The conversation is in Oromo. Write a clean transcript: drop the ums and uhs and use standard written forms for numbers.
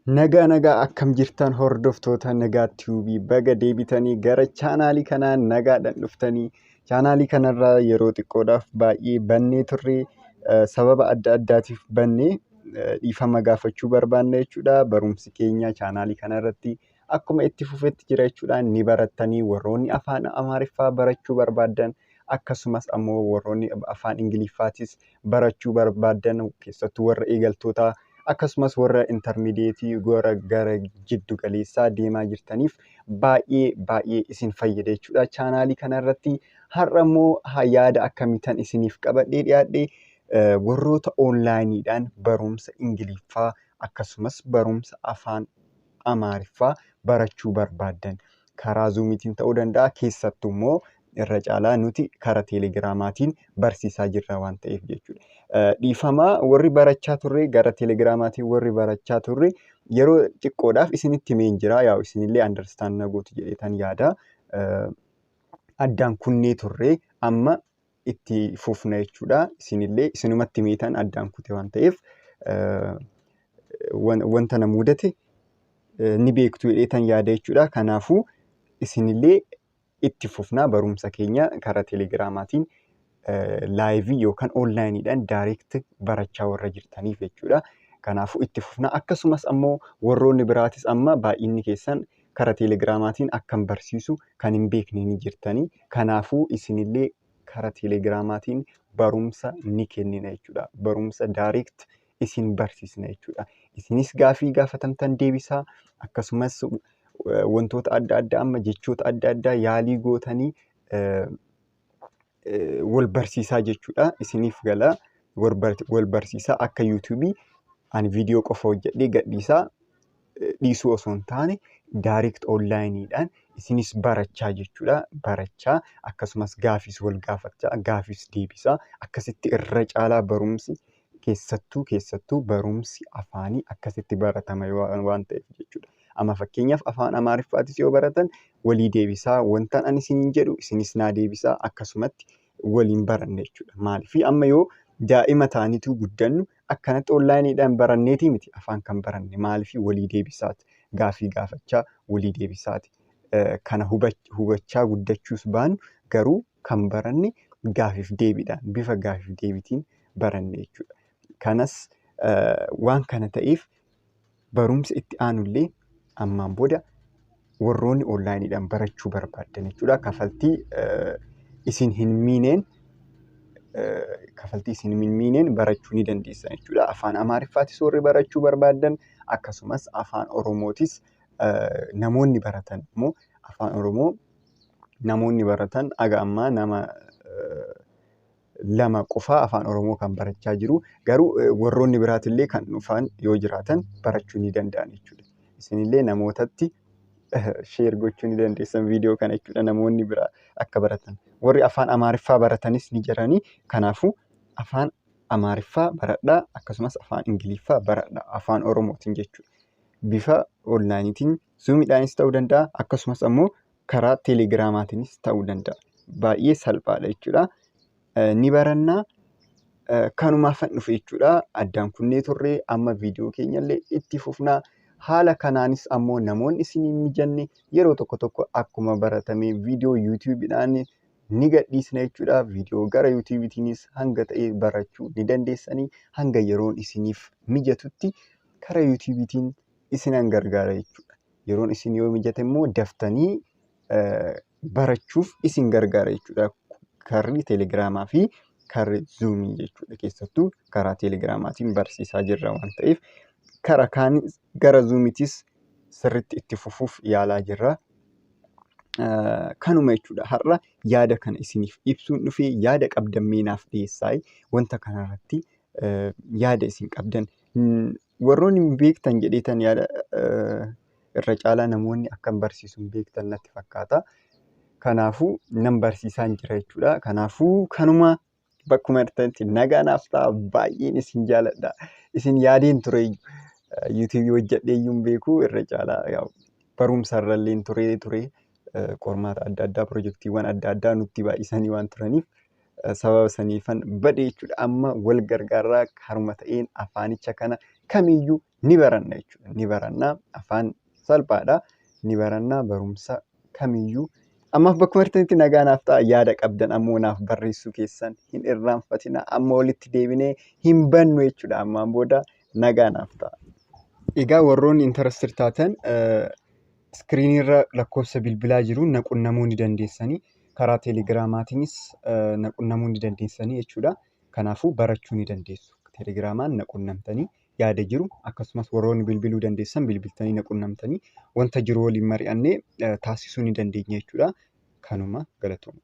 Nagaa nagaa, akkam jirtan hordoftoota Nagaa Tube? Baga deebitanii gara chaanaalii kanaa nagaadhaan dhuftanii. Chaanaalii kanarraa yeroo xiqqoodhaaf baay'ee bannee turre, sababa adda addaatiif bannee dhiifama gaafachuu barbaanna jechuudha. Barumsi keenya chaanaalii kanarratti akkuma itti fufetti jira jechuudha. Ni barattanii warroonni afaan Amaariffaa barachuu barbaaddan, akkasumas ammoo warroonni afaan Ingiliffaatis barachuu barbaaddan, keessattuu warra eegaltootaa akkasumas warra intermediate warra gara jiddu galeessaa deemaa jirtaniif baay'ee baay'ee isin fayyada jechuudha. Chaanaalii kanarratti har'a immoo yaada akkamiitan isiniif qabadhee dhiyaadhe? Warroota onlaayiniidhaan barumsa Ingiliffaa akkasumas barumsa afaan Amaariffaa barachuu barbaaddan, karaa Zoomiitiin ta'uu danda'a, keessattuu immoo irra caalaa nuti karaa Teelegiraamaatiin barsiisaa jirra waan ta'eef jechuudha. Dhiifamaa, warri barachaa turre, gara Teelegiraamaatiin warri barachaa turre, yeroo xiqqoodhaaf isinitti himeen jira. Yaa, isinillee understand na gootu jedheetan yaada. Addaan kunnee turre, amma itti fufna jechuudha. Isinillee isinumatti himeetan addaan kute waan ta'eef, wanta na mudate ni beektu jedheetan yaada jechuudha. Kanaafuu isinillee itti fufnaa barumsa keenya karaa Teelegiraamaatiin live yookaan onlaayiniidhaan direct barachaa warra jirtaniif jechuudha. Kanaafuu itti fufnaa. Akkasumas ammoo warroonni biraatis amma baay'inni keessan karaa Teelegiraamaatiin akkan barsiisu kan hin beekne ni jirtanii. Kanaafuu isinillee karaa Teelegiraamaatiin barumsa ni kennina jechuudha. Barumsa direct isin barsiisna jechuudha. Isinis gaafii gaafatamtan deebisaa, akkasumas wantoota adda addaa, amma jechoota adda addaa yaalii gootanii wal barsiisaa jechuudha. Isiniif gala, wal barsiisaa. Akka YouTubeii ani viidiyoo qofa hojjedhee gadhiisaa dhiisuu osoo hin taane, direct onlaayiniidhaan isinis barachaa jechuudha. Barachaa, akkasumas gaafiis wal gaafachaa, gaafiis deebisaa, akkasitti irra caalaa barumsi, keessattuu keessattuu barumsi afaanii akkasitti baratama waan ta'eef jechuudha. Amma fakkeenyaaf afaan Amaariffaatis yoo baratan, walii deebisaa, wanta ani isiniin jedhu isinis naa deebisaa, akkasumatti waliin baranna jechuudha. Maaliif, amma yoo daa'ima ta'aniitu guddannu akkanatti onlaayiniidhaan baranneetii miti afaan kan baranne. Maaliif, walii deebisaati, gaafii gaafachaa walii deebisaati. Kana hubachaa guddachuus baannu garuu kan baranne gaafiif deebiidhaan, bifa gaafiif deebiitiin baranne jechuudha. Kanas waan kana ta'eef barumsa itti aanullee ammaan booda warroonni onlaayiniidhaan barachuu barbaaddan jechuudha. Kafaltii isin hin miineen, kafaltii isin hin miineen barachuu ni dandeessan jechuudha. Afaan Amaariffaatis warri barachuu barbaaddan, akkasumas afaan Oromootis namoonni baratan immoo, afaan Oromoo namoonni baratan aga ammaa nama lama qofaa afaan Oromoo kan barachaa jiru. Garuu warroonni biraatillee kan dhufan yoo jiraatan barachuu ni danda'an jechuudha. Isinillee namootatti share gochuu ni dandeessan viidiyoo kana jechuudha, namoonni biraa akka baratan. Warri afaan Amaariffaa baratanis ni jiranii. Kanaafuu afaan Amaariffaa baradhaa, akkasumas afaan Ingiliffaa baradhaa afaan Oromootiin jechuudha. Bifa onlaayiniitiin Zoomiidhaanis ta'uu danda'a, akkasumas ammoo karaa Teelegiraamaatiinis ta'uu danda'a. Baay'ee salphaadha jechuudha. Ni barannaa, kanumaafan dhufe jechuudha. Addaan kunnee turre, amma viidiyoo keenyallee itti fufnaa. Haala kanaanis ammoo namoonni isin hin mijanne yeroo tokko tokko akkuma baratame viidiyoo YouTubeiidhaan ni gadhiisna jechuudha. Viidiyoo gara YouTubeiitiinis hanga ta'e barachuu ni dandeessanii, hanga yeroon isiniif mijatutti karaa YouTubeiitiin isinan gargaara jechuudha. Yeroon isin yoo mijate immoo daftanii barachuuf isin gargaara jechuudha. Karri Teelegiraamaa fi karri Zoomii jechuudha. Keessattuu karaa Teelegiraamaatiin barsiisaa jirra waan ta'eef, karaa kaanis gara Zoomiitis sirriitti itti fufuuf yaalaa jirra. Kanuma jechuudha. Har'a yaada kana isiniif ibsuun dhufee, yaada qabdan mee naaf dhiyeessaa, wanta kanarratti yaada isin qabdan. Warroonni hin beektan jedheetan yaada, irra caalaa namoonni akkan barsiisu hin beektan natti fakkaata. Kanaafuu nan barsiisaan jira jechuudha. Kanaafuu kanuma, bakkuma jirtanitti nagaa naaf ta'a. Baay'een isin jaaladha. Isin yaadeen ture. YouTubeii hojjedhee iyyuu hin beeku, irra caalaa barumsa irrallee ture ture. Qormaata adda addaa, pirojektiiwwan adda addaa nutti baay'isanii waan turaniif, sababa saniifan badhe jechuudha. Amma wal gargaarraa, karuma ta'een afaanicha kana kamiyyuu Ni baranna jechuudha. Ni baranna, afaan salphaadha. Ni baranna barumsa kamiyyuu. Ammaaf bakkuma jirtanitti nagaa naaf ta'a. Yaada qabdan ammoo naaf barreessuu keessan hin irraanfatina. Amma walitti deebinee hin bannu jechuudha. Ammaan booda nagaa naaf ta'a. Egaa warroonni interested taatan iskiriinirra lakkoofsa bilbilaa jiru na qunnamuu ni dandeessanii. Karaa teelegiraamaatiinis na qunnamuu ni dandeessanii jechuudha. Kanaafuu barachuu ni dandeessu. Teelegiraamaan na qunnamtanii yaada jiru, akkasumas warroonni bilbiluu dandeessan bilbiltanii na qunnamtanii wanta jiru waliin mari'annee taasisuu ni dandeenya jechuudha. Kanuma, galatooma.